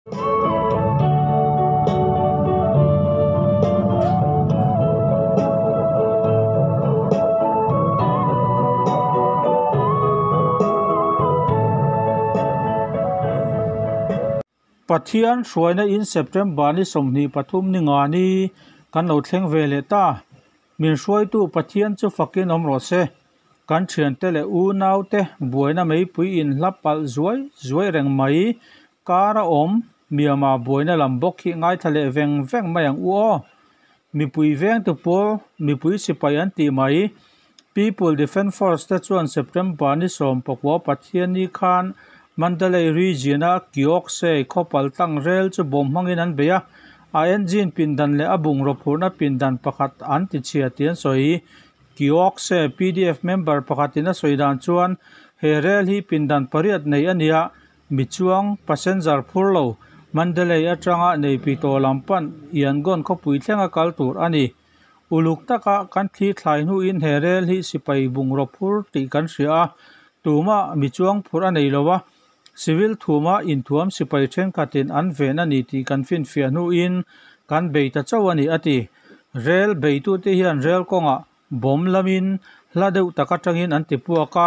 Pathian hruaina in September ni 23 ni nga ni kan lo thleng ve leh ta. Min hruaitu Pathian chu fakin awm rawh se. Kan thiante leh unaute buaina meipui in hla palh zuai zuai reng mai kar a awm Myanmar buaina lam bawk hi ngaithla leh veng veng mai ang u aw. Mipui vengtu pawl mipui sipai an tih mai People Defence Force te chuan September ni 19 Pathian ni khan Mandalay region a Kyaukse khawpal tlang rel chu bawm hmangin an bei a, a engine pindan leh a bungraw phurhna pindan pakhat an ti chhia tih an sawi. Kyaukse PDF member pakhatin a sawi dan chuan he rel hi pindan pariat nei a ni a, mi chuang passenger phur lo Mandalay atanga Naypyidaw tawh lam pan Yangon khawpui thlenga kal tur a ni. Uluk taka kan thli thlai hnuin he rel hi sipai bungraw phur tih kan hria a, tuma mi chuang phur a nei lo a, civil thuma inthuam sipai thenkhatin an ven a ni tih kan finfiah hnuin kan bei ta chauh a ni a ti. Rel beitute hian rel kawngah bawm lamin hla deuh tak atangin an ti puak a,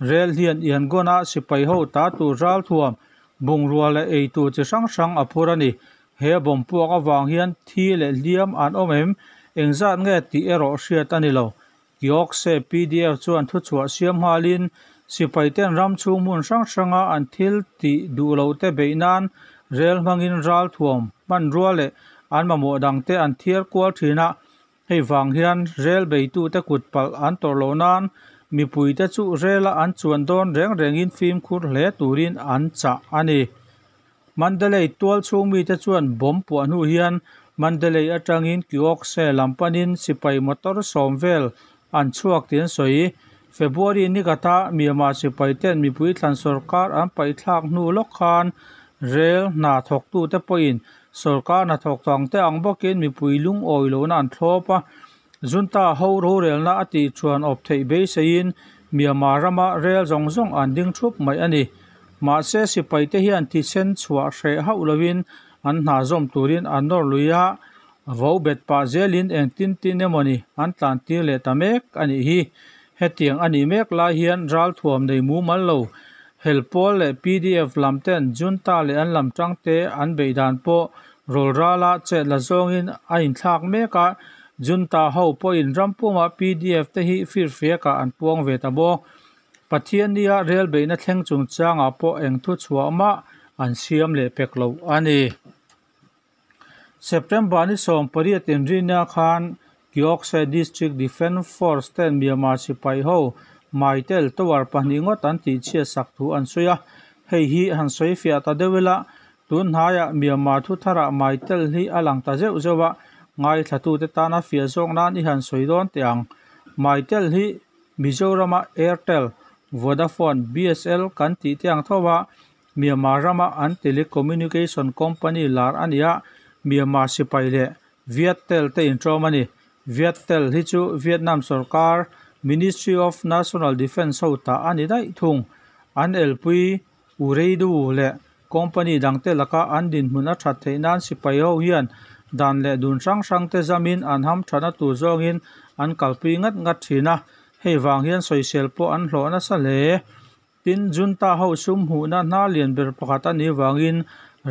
rel hian Yangon a sipai ho ta tur ral thuam bungrua leh eitur chi hrang hrang a phur a ni. He bawm puak avang hian thi leh hliam an awm em? Engzat nge tih erawh hriat a ni lo. Kyaukse PDF chuan thuchhuah siam nghalin sipai ten ram chhung hmun hrang hranga an thil tih duh lo te beih nan rel hmangin ral thuam hmanrua leh an mamawh dangte an thiar kual thin a. Hei vang hian rel beitute kut palh an tawrh loh nan mipuite chu rela an chuan dawn reng rengin fimkhur hle turin an chah a ni. Mandalay tual chhung mite chuan bawm puah hnu hian Mandalay atangin Kyaukse lam panin sipai motor sawm vel an chhuak tih an sawi. February ni kata Myanmar sipai ten mipui thlan sorkar an paih thlak hnu lawk khan rel hna thawktute pawhin sorkar hna thawk tangte ang bawkin mipui lungawi lohna an thlawp a. Junta ho rorelna a tih chuan awp theih beiseiin Myanmar rama rel zawng zawng an ding thup mai a ni. Mahse sipai te hian thisen chhuah hreh hauh lovin an hna zawm turin an nawr lui a, vo bet pah zelin engtin tin emawni an tlan tir leh ta mek a nih hi. Hetiang a nih mek lai hian ral thuam nei mumal lo hel pawl leh PDF lam ten junta leh an lam tang te an beih dan pawh rawl rala chet la zawngin a inthlak mek a, junta ho pawhin ram puma PDF te hi firfiakah an puang ve ta bawk. Pathian nia rel beihna thleng chungchangah pawh eng thu chhuah mah an siam leh pek lo a ni. September ni 18 inrina khan Kyaukse District Defence Force ten Myanmar sipai ho Mytel Tower pahnih ngawt an tih chhiat sak thu an sawi a. Hei hi han sawi fiah ta deuh ila, tun hnaiah Myanmar thu tharah Mytel hi a lang ta zeuh zeuh a, ngaithlatute tana fiah zawk nan i han sawi dawn teh ang. Mytel hi Mizorama Airtel, Vodafone, BSL kan tih te ang tho a, Myanmar rama an telecommunication company lar a ni a, Myanmar sipai leh Viettel te inṭawm a ni. Viettel hi chu Vietnam sorkar Ministry of National Defence ho tah a ni daih thung. An elpui Ooredoo leh company dangte laka an dinhmun a that theih nan sipai ho hian dan leh dun hrang hrang te zamin an ham thana tur zawngin an kalpui ngat ngat thin a, hei vang hian sawisel pawh an hlawh nasa hle. Tin, junta ho sum hmuhna hna lian ber pakhat a nih vangin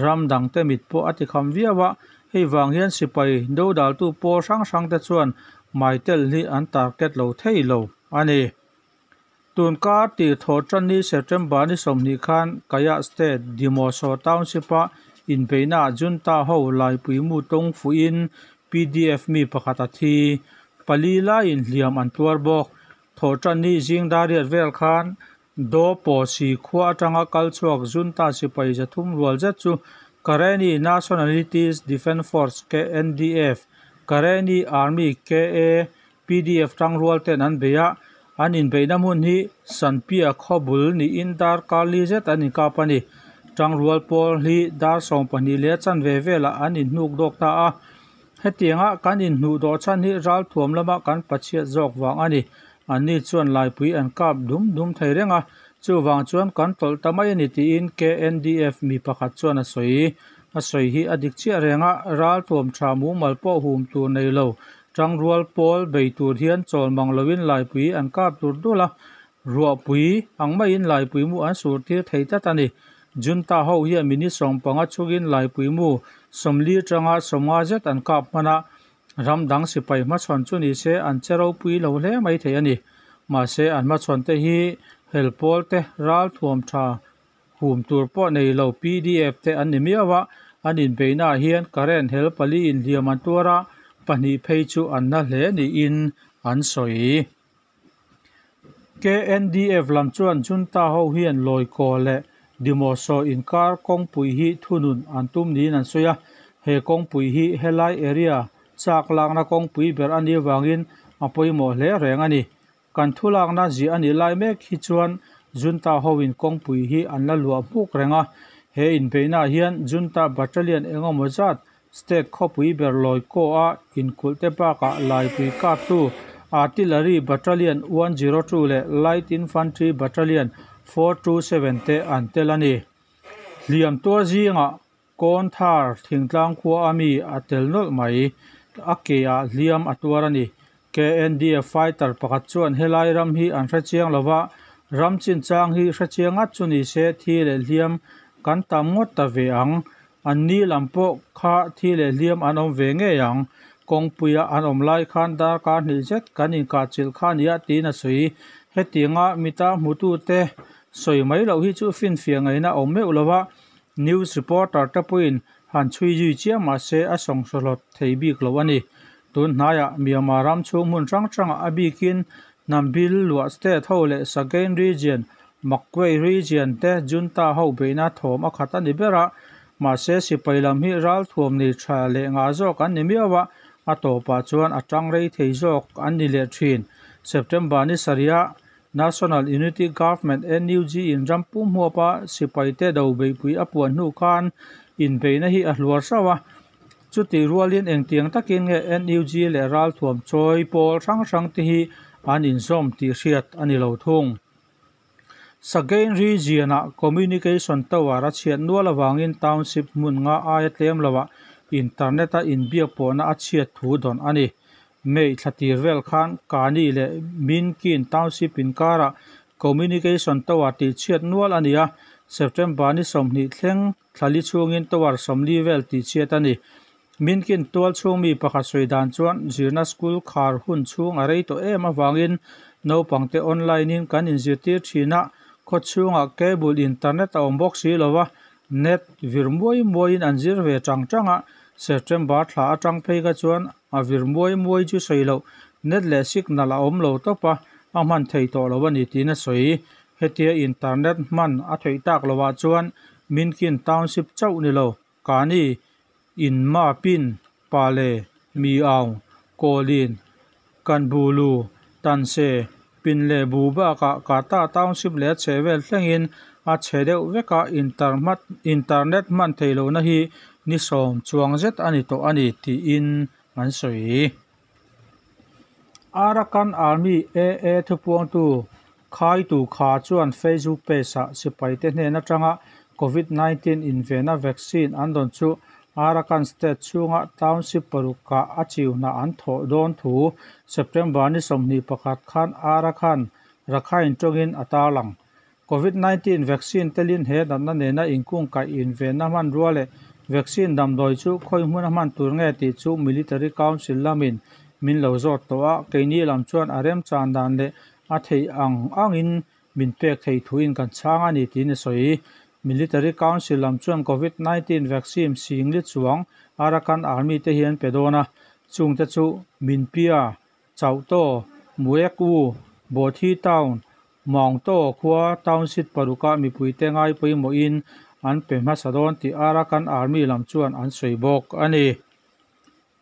ram dangte mit pawh a ti kham viau a, hei vang hian sipai dodaltu pawl hrang hrang te chuan Mytel hi an target lo thei lo a ni. Tun kar tir thawh tan ni September ni 20 khan Kayah State Demoso Township a inbeihnaah junta ho laipui mu tawng fuhin PDF mi pakhat a thi. Pali laiin hliam an tuar bawk. Thawh tan ni zing dariat vel khan Do Paw Si khua atanga kal chhuak junta sipai zathum rual zet chu Karenni Nationalities Defence Force KNDF, Karenni Army KA, PDF tang rual ten an bei a, an inbeihna hmun hi Sanpia khawbul niin dar kar li zet an inkap a ni. Tang rual pawl hi dar 12 leh chanve velah an inhnuk dawk ta a. Hetianga kan inhnuh dawh chhan hi ral thuam lama kan pachhiat zawk vang a ni. Anni chuan laipui an kap dum dum thei reng a, chu vang chuan kan tawlh ta mai a ni tiin KNDF mi pakhat chuan a sawi. A sawi hi a dik chiah reng a, ralthuam tha mumal pawh hum tur nei lo tangrual pawl bei tur hian chawl mang loin laipui an kap dur dul a, ruahpui ang maiin laipui mu an sur tir thei tlat a ni. Junta ho hian minute 15 chhungin laipui mu 40 atanga 50 zet an kap hman a, ram dang sipai hmachhawn chu ni se an che ropui lo hle mai thei a ni. Mahse an hmachhawn te hi hel pawl te ralthuam tha hum tur pawh nei lo PDF te an ni miau a, an inbeihnaah hian Karen hel pali inhliam an tuar a, pahnih phei chu an na hle niin an sawi. KNDF lam chuan Junta ho hian Lawikaw leh Dimoso inkar kawngpui hi thunun an tum niin an sawi a, he kawngpui hi helai area chak lakna kawngpui ber a nih avangin a pawimawh hle reng a ni. Kan thu lakna ziah a nih lai mek hi chuan Junta hoin kawngpui hi an la luah hmuk reng a, he inbeihnaah hian Junta Battalion engemaw zat State khawpui ber Lawikaw a inkulh te bakah laipui kaptu Artillery Battalion 102 leh Light Infantry Battalion 427 te an tel a ni. Hliam tuar zingah Kawnthar thingtlang khua a mi a tel nawlh mai. A ke ah hliam a tuar a ni. KNDF fighter pakhat chuan helai ram hi an hrechiang lova, ram chinchang hi hrechiang ngat chu ni se thi leh hliam kan tam ngawt ta ve ang. An ni lam pawh kha thi leh hliam an awm ve ngei ang. Kawngpuia an awm lai khan darkar hnih zet kan inkahchilh kha nia tiin a sawi. Hetianga mita hmutute sawi mai loh hi chu finfiah ngaihna a awm meuh lova, news reporter te pawhin han chhui zui chiang mah se a sawngsawhlawt thei bik lo a ni. Tun hnaiah Myanmar ram chhung hmun hrang hrangah a bikin hnam bil luah state ho leh Sagaing region, Magway region te junta ho beihna thawm a khat a ni ber a, mahse sipai lam hi ralthuam nei tha leh ngah zawk an ni miau a, a tawpah chuan a tang rei thei zawk an ni leh thin. September ni sarihah National Unity Government, NUG, in ram pum huapa sipaite do beihpui a puan hnu khan inbeihna hi a hluar hrauh a, Chutih rualin engtiang takin nge NUG leh ralthuam chawi pawl hrang hrang te hi an inzawm tih hriat a ni lo thung. Sagaing Region-ah Communication Tower a chhiat nual avangin Township hmun nga aia tlem loah Internet-a inbiak pawhna a chhiat thu dawn a ni. May thla tir vel khan Kani leh Minkin Township inkarah Communication Tower tih chhiat nual a ni a, September ni 20 thleng Thlali chhungin tower 40 vel tih chhiat a ni. Minkin tual chhung mi pakhat sawi dan chuan zirna school khar hun chhung a rei tawh em avangin naupangte online in kan inzirtir thin a, khaw chhungah cable internet a awm bawk si lo a, net vir muai muaiin an zir ve tang tang a, September thla atang phei kha chuan a vir muai muai chu sawi loh net leh signal a awm lo tawp a, a hman thei tawh lo a ni tiin a sawi. Hetia internet hman a theih tak lovah chuan Minkin Township chauh ni lo, Kani, Inma Pin, Pale, Miaung, Kawlin, Kanbulu, Tanse, Pin leh Bu bakah Kata Township leh a chhehvel thlengin a chhe deuh vek a, internet hman theih lohna hi ni 10 chuang zet a ni tawh a ni tiin an sawi. Arakan Army AA thupuangtu Khaitu Kha chuan Facebook page-ah sipaite hnen atanga Covid-19 invenna vaccine an dawn chu Arakan State chhunga township parukah a chiu hna an thawh dawn thu September ni 21 khan Arakhan Rakhine tawngin a tarlang. Covid-19 vaccine telin he natna nena inkungkaih invenna hmanrua leh vaccine damdawi chu khawi hmun a hman tur nge tih chu Military Council lamin min lo zawt tawh a, keini lam chuan a remchan dan leh a theih ang angin min pek thei thuin kan chhang a ni tiin a sawi. Military Council lam chuan Covid-19 vaccine singli chuang Arakan Army te hi an pe dawn a, chungte chu Minpia, Chauhtaw, Muek-u, Bawthi Town, Maungtaw khua Township parukah mipuite ngai pawimawhin an pe hmasa dawn tih Arakan Army lam chuan an sawi bawk a ni.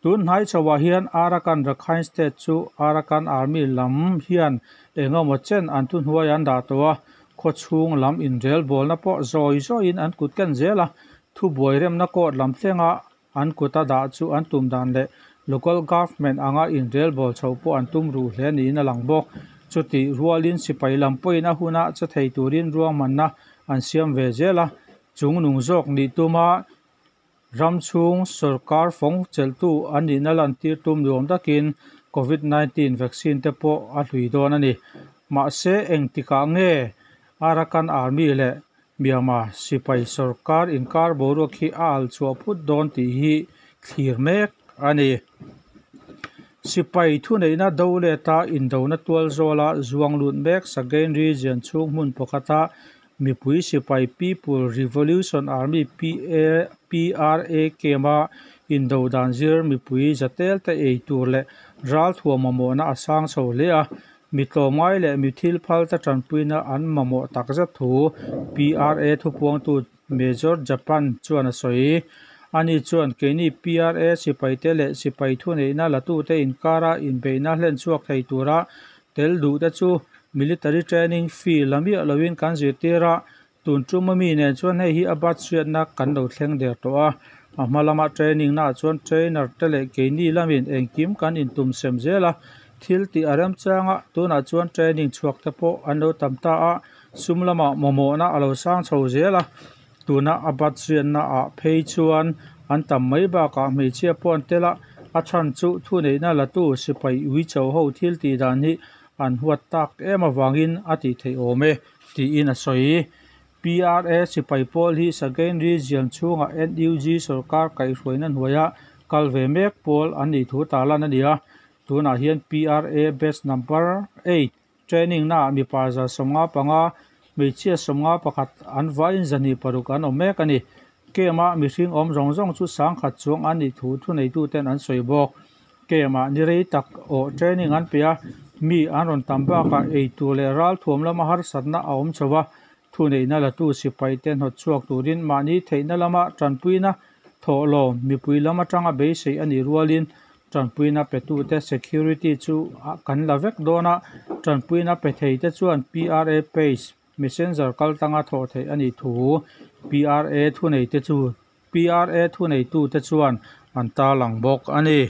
Tun hnai chhoah hian Arakan Rakhine State chu Arakan Army lam hian engemaw chen an thuhnuai an dah tawh a, khaw chhung lam inrelbawlna pawh zawi zawiin an kut ken zel a, thubuai remna court lam thlenga an kuta dah chu an tum dan leh local government anga inrelbawl chhoh pawh an tum ruh hle niin a lang bawk. Chutih rualin sipai lam pawhin a huna che thei turin ruahmanna an siam ve zel a, chung nung zawk nih tuma Ram chhung sorkar fawng chelhtu an nihna lantir tum nuam takin Covid 19 vaccine te pawh a hlui dawn a ni. Mahse engtikah nge Arakan Army leh Myanmar sipai sorkar inkar boruak hi a alh chhuah phut dawn tih hi thlir mek a ni. Sipai thuneihna do leta indona tual zawla zuang lut mek Sagaing Region chhung hmun pakhata mipui sipai People Revolution Army PRA camp-a indo dan zir mipui zatel te ei tur leh ralthuam mamawhna a sang chho hle a, mi tlawmngai leh mi thil phal te tanpuina an mamawh takzet thu PRA thupuangtu Major Japan chuan a sawi. Ani chuan keini PRA sipaite leh sipai thuneihna latute inkara inbeihna hlen chhuak thei tura tel duh te chu military training fee la miah loin kan zirtir a, tun tuma mi nen chuan hei hi a bat hriatna kan lo thleng der tawh a. A hma lama training naah chuan trainer te leh keini lamin engkim kan intum sem zel a, thil tih a remchang a, tunah chuan training chhuak te pawh an lo tam ta a, sum lamah mamawhna a lo sang chho zel a, tuna a bat hriatnaah phei chuan an tam mai bakah hmeichhia pawh an tel a, a chhan chu thuneihna latu sipai uicho ho thil tih dan hi an huat tak em avangin a tih theih awm e tiin a sawi. PRA sipai pawl hi Sagaing Region chhungah NUG sorkar kaihhruaina hnuaia kal ve mek pawl an nih thu tarlan a ni a, tunah hian PRA batch number eight training naah mipa 155, hmeichhia 51 an vaiin 206 an awm mek a ni. Camp-a mihring awm zawng zawng chu 10,000 chuang an nih thu thuneituten an sawi bawk. Camp-ah ni rei tak awh training an pe a, mi an rawn tam bakah eitur leh ralthuam lama harsatna a awm chho a, thuneihna latu sipaite hnawt chhuak turin mahni theihna lama tanpuina thawhlawm mipui lam atanga beisei a nih rualin tanpuina petute security chu kan la vek dawn a, tanpuina pe theite chuan PRA page messenger kaltlanga thawh theih a nih thu PRA thuneite chu PRA thuneitute chuan an tarlang bawk a ni.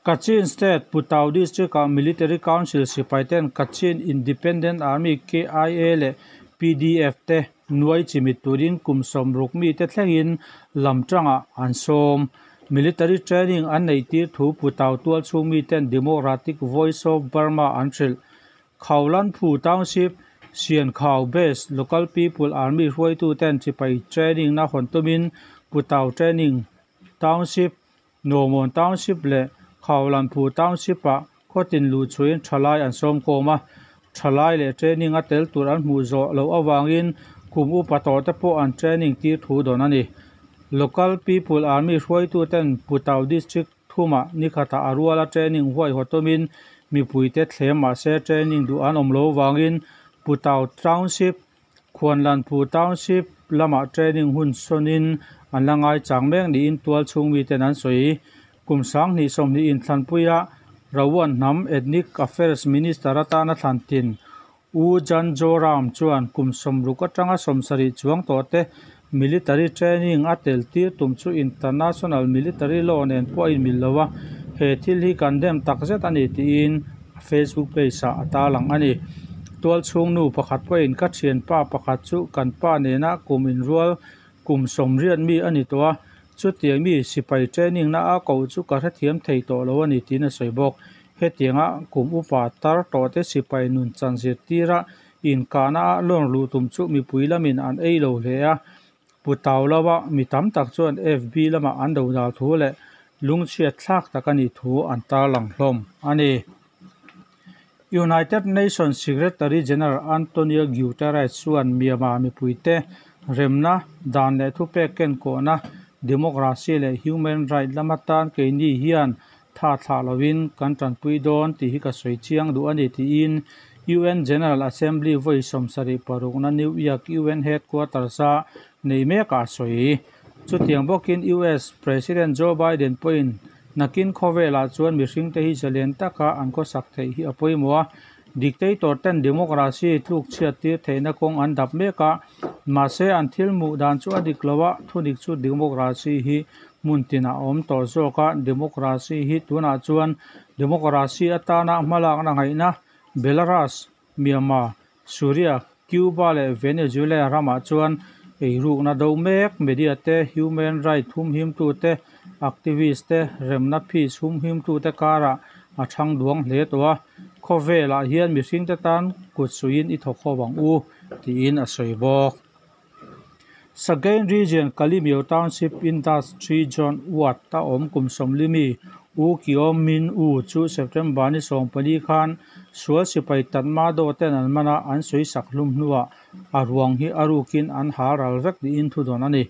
Kachin State, Putao District-ah Military Council sipaiten Kachin Independent Army, KIA, leh pdf te nuai chimit turin kum 60 mite thlengin lamtangah an sawm. Military training an neih tir thu Putao tual chhung miten Democratic Voice of Burma an hrilh. Khaulanphu Township, Siankhau Base Local People Army hruaituten sipai training na hawn tumin Putao Training Township, Nuamon Township leh Khaulanphu Township-ah khawtin luh chhuahin thalai an sawm khawm a, thalai leh training a tel tur an hmuh zawh loh avangin kum upa tawh te pawh an training tir thu dawn a ni. Local People Army hruaituten Putao District thumah nikhatah a ruala training huaihawt tumin mipuite thlem mahse training duh an awm loh avangin Putao Township, Khuanlanphu Township lamah training hun sawnin an la ngaichang mek niin tual chhung miten an sawi. Kum 2020 inthlanpuia Rawan hnam Ethnic Affairs Minister atana thlan tin U Jan Joram chuan kum 60 atanga 70 chuang tawh te military training a tel tir tum chu international military law nen pawh a inmil lo a, he thil hi kan dem takzet a ni tiin a Facebook page ah a tarlang a ni. Tual chhung nu pakhat pawhin ka thianpa pakhat chu kan pa nena kum inrual kum 80 mi a ni tawh a, chutiang mi sipai training na a koh chu ka hrethiam thei tawh lo a ni tiin a sawi bawk. Hetianga kum upa tar tawh te sipai nun chan zir tira inkahna a lawng luh tum chu mipui lamin an ei lo hle a, Putao lova mi tam tak chuan FB lamah an do dal thu leh lungchhiat thlak tak a nih thu an tarlang hlawm a ni. United Nations Secretary General Antonio Guterres chuan Myanmar mipuite remna dan leh thupek kenkawhna democracy leh human right lama tan keini hian tha thlah lovin kan tanpui dawn tih hi ka sawi chiang duh a ni tiin UN General Assembly vawi 76 na New York UN Headquarters a nei mekah a sawi. Chutiang bawkin US President Joe Biden pawhin nakin khawvelah chuan mihring te hi zalen taka an khawsak theih hi a pawimawh a, dictator ten democracy tluk chhiat tir theihna kawng an dap mek a, mahse an thil hmuh dan chu a dik lo a, thudik chu democracy hi hmun tinah a awm tawh zawk a, democracy hi tunah chuan democracy atana hmalakna ngaihna Belarus, Myanmar, Syria, Cuba leh Venezuela ramah chuan Eirukna do mek media te, human right humhimtu te, activist te, remna peace humhimtu te karah a thang duang hle tawh a, khawvelah hian mihringte tan kut suiin i thawk ho ang u tiin a sawi bawk. Sagaing Region Kalemyo Township Industry Zone Ward a awm kum sawmli mi U Kyaw Min U chu September ni 14 khan sual sipai Tatmadaw ten an man a, an sawi sak hlum hnuah a ruang hi a rukin an hal ral vek niin thu dawn a ni.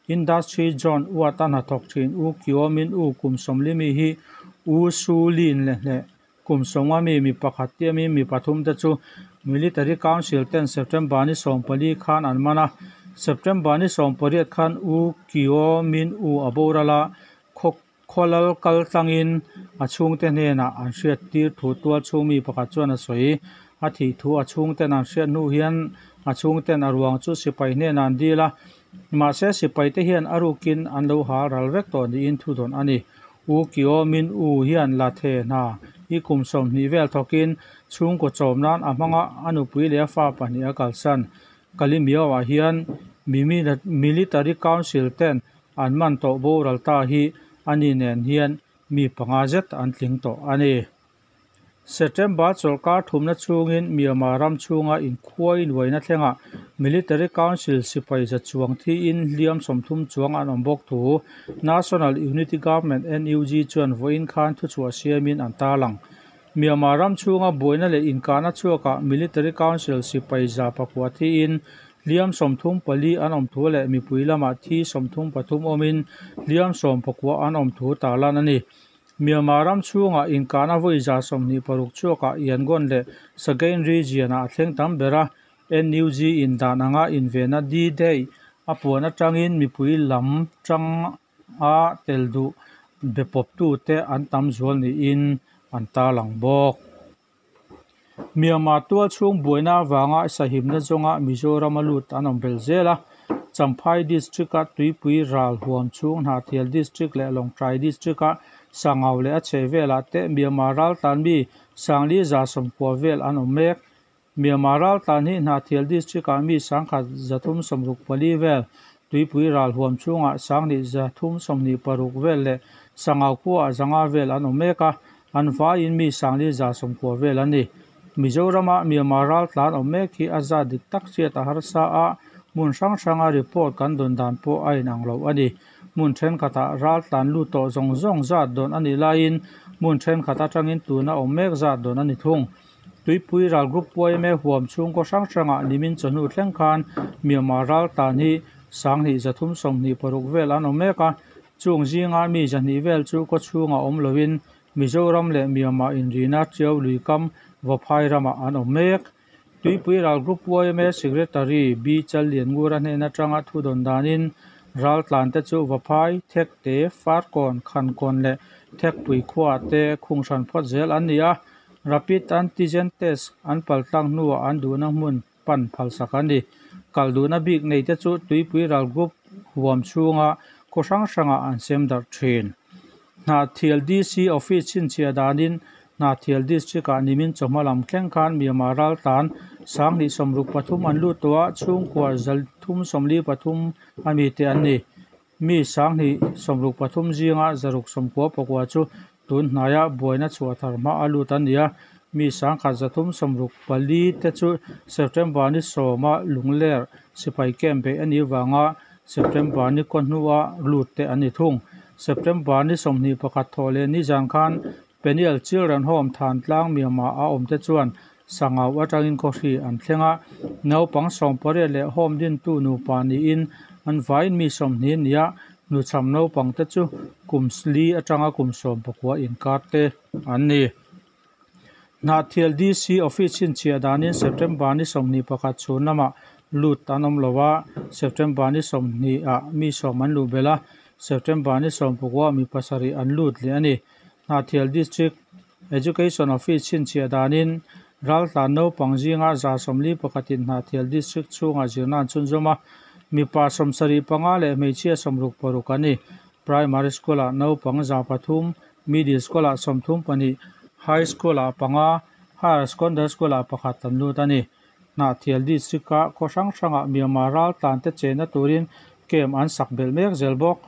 Industry Zone Ward a hnathawk thin U Kyaw Min U kum 40 mi hi U Su Lin leh hleh kum 50 mi mi pakhat tiamin mi pathum te chu Military Council ten September ni 14 khan an man a, September ni 18 khan U Kyaw Min U a boral a, khawlal kal tlangin a chhungte hnenah an hriat tir thu tual chhung mi pakhat chuan a sawi. A thih thu a chhungten an hriat hnu hian a chhungten a ruang chu sipai hnenah an dil a, mahse sipai te hian a rukin an lo hal ral vek tawh niin thu dawn a ni. U Kyaw Min U hian la the hna hi kum 20 vel thawkin chhungkaw chawm nan a hmanga a nupui leh a fa pahnih a kalsan. Kalemyo-ah hian Military Council ten an man tawh boral ta hi ani nen hian mi panga zet an tling tawh a ni. September chawlhkar thumna chhungin Myanmar ram chhunga inkhuai nuaina thlengah Military Council sipai za chuang thiin hliam 30 chuang an awm bawk thu National Unity Government NUG chuan vawiin khan thuchhuah siamin an tarlang. Myanmar ram chhunga buaina leh inkahna chhuakah Military Council sipai za pakua thiin hliam 34 an awm thu leh mipui lamah thi 33 awmin hliam 19 an awm thu tarlan a ni. Myanmar ram chhunga inkahna vawi za 26 chhuakah Yangon leh Sagaing Region-ah a thleng tam ber a, NUG in dan anga invena D-Day a puan atangin mipui lam tanga tel duh bepawptu te an tam zual niin an tarlang bawk. Myanmar tual chhung buaina avanga sahimna zawnga Mizoram a lut an awm bel zel a, Champhai District-a Tuipui Ral huam chhung Hnahthial District leh Lawngtlai District-a Sangau leh a chheh velah te Myanmar raltlan mi sangli za 90 vel an awm mek. Myanmar raltlan hi Hnahthial District-ah mi 1,364 vel, Tuipui Ral huam chhungah 2,326 vel leh Sangau khuaah 500 vel an awm mek a, an vaiin mi 4,090 vel an ni. Mizorama Myanmar raltlan awm mek hi a zat dik tak hriat a harsa a, hmun hrang hranga report kan dawn dan pawh a inang lo a ni. Hmun thenkhatah raltlan lut tawh zawng zawng zat dawn a nih laiin hmun thenkhat atangin tuna awm mek zat dawn a ni thung. Tuipui Ral Group YMA huam chhungkaw hrang hrangah nimin chawhnu thleng khan Myanmar raltlan hi 2,326 vel an awm mek a, chung zinga mi 200 vel chu khaw chhungah awm loin Mizoram leh Myanmar inrina Tiau Luikam Vaphai ramah an awm mek. Tuipui Ral Group YMA Secretary B Challian Ngura hnen atanga thu dawn danin raltlan te chu Vaphai, Thekte, Farkawn, Khankawn leh Thekpui khuaah te khung hran phawt zel an ni a, Rapid Antigen Test an paltlang hnuah an duhna hmun pan phalsak an ni. Kal duhna bik nei te chu Tuipui Ral Group huam chhunga khaw hrang hrangah an sem darh thin. Hnahthial DC Office chhinchhiah danin Hnahthial District-ah nimin chawhma lam thleng khan Myanmar raltlan 2,063 an lut tawh a, chhungkua 373 ami te an ni. Mi 2,063 zinga 699 chu tun hnaia buaina chhuah thar hma a lut an ni a, mi 1,364 te chu September ni 10 a Lungler sipai camp beih a nih avanga September ni kaw hnua lut te an ni thung. September ni 21 thawh leh ni zan khan Peniel Children Home Thantlang Myanmar a awm te chuan Sangau atangin khawhri an thleng a, naupang 18 leh home dintu nupa niin an vaiin mi 20 ni a, hnuchham naupang te chu kum li atanga kum 19 inkar te an ni. Hnahthial DC Office chhinchhiah danin September ni 21 chhun lamah lut an awm lo a, September ni 20 ah mi 10 an luh belh a, September ni 19 mi 7 an lut leh a ni. Hnahthial District Education Office chhinchhiah danin raltlan naupang zinga 141 in Hnahthial District chhungah zirna an chhunzawm a, mipa 75 leh hmeichhia 66 an ni. Primary School-ah naupang 300, Middle School-ah 32, High School-ah 5, Higher Secondary School-ah 1 an lut a ni. Hnahthial District-a khaw hrang hrangah Myanmar raltlante chenna turin camp an sak belh mek zel bawk.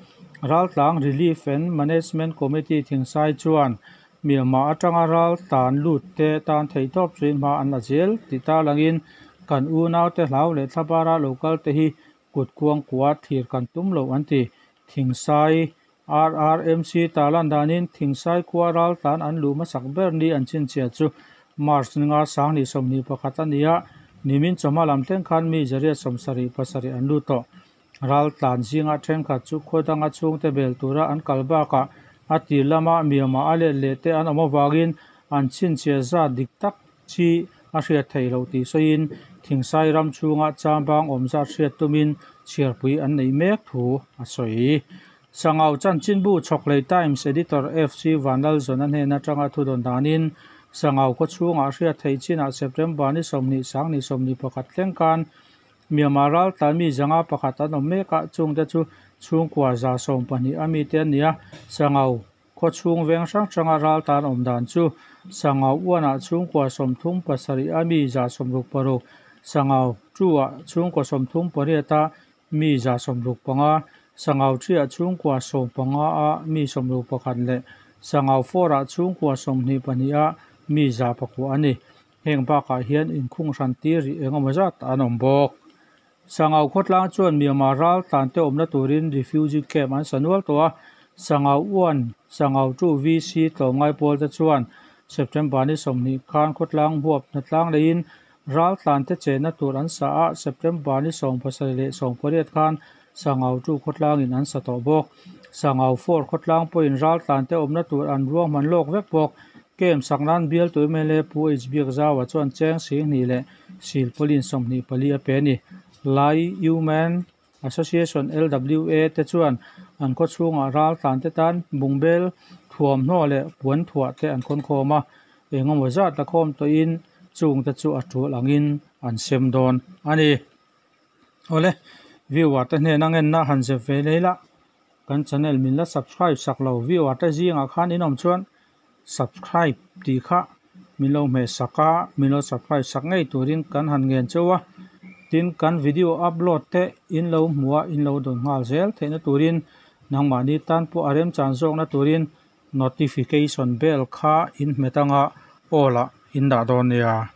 Raltlang Relief and Management Committee Thingsai chuan Myanmar atanga raltlan lut te tan theihtawp chuin hma an la zel tih tarlangin kan unaute hlau leh thlabara lo kal te hi kut kuangkua thlir kan tum lo an ti. Thingsai RRMC tarlan danin Thingsai khua raltlan an luh hmasak ber ni an chhinchhiah chu March ninga 2021 a ni a, nimin chawhma lam thleng khan mi 177 an lut tawh. Raltlan zinga thenkhat chu khaw danga chhungte bel tura an kal bakah a tir lama Myanmar a let leh te an awm avangin an chhinchhiah zat dik tak chi a hriat theih loh tih sawiin Thingsai ram chhunga chambang awm zat hriat tumin chhiarpui an neih mek thu a sawi. Sangau Chanchinbu Chhawklei Times Editor FC Vanlalzawna hnen atanga thu dawn danin Sangau khaw chhungah hriat theih chinah September ni 20 2021 thleng khan Myanmar raltlan mi 501 an awm mek a, chungte chu chhungkua 112 a mite an ni a. Sangau khaw chhung veng hrang hranga raltlan awm dan chu Sangau 1-ah chhungkua 37 a mi 166, Sangau 2-ah chhungkua 38 a mi 165, Sangau 3-ah chhungkua 15 a mi 61 leh Sangau 4-ah chhungkua 22 a mi 9 a ni. Heng bakah hian inkhung hran tir rih engemaw zat an awm bawk. Sangau khawtlang chuan Myanmar raltlante awmna turin refugee camp an sa nual tawh a. Sangau 1, Sangau 2 VC tlawmngai pawl te chuan September ni 20 khan khawtlang huap hnatlang leiin raltlante chenna tur an sa a, September ni 17 leh 18 khan Sangau 2 khawtlangin an sa tawh bawk. Sangau 4 khawtlang pawhin raltlante awmna tur an ruahman lawk vek bawk. Camp sak nan bialtu MLA Pu H Biakzaua chuan cheng 20,000 leh silpaulin 24 a pe a ni. Lai Human Association LWA te chuan an khaw chhungah raltlante tan bungbel thuamhnaw leh puan thuah te an khawn khawm a, engemaw zat la khawm tawhin chungte chu a tul angin an sem dawn a ni. Awle, viewer te hnena ngenna han zep ve lei la, kan channel min la subscribe sak lo viewer te zingah khan in awm chuan subscribe tih kha min lo hmeh sak a, min lo subscribe sak ngei turin kan han ngen cheu a. Tin, kan video upload te in lo hmu a, in lo dawn nghal zel theihna turin nangmahni tan pawh a remchan zawkna turin notification bell kha in hmet anga all ah in dah dawn nia.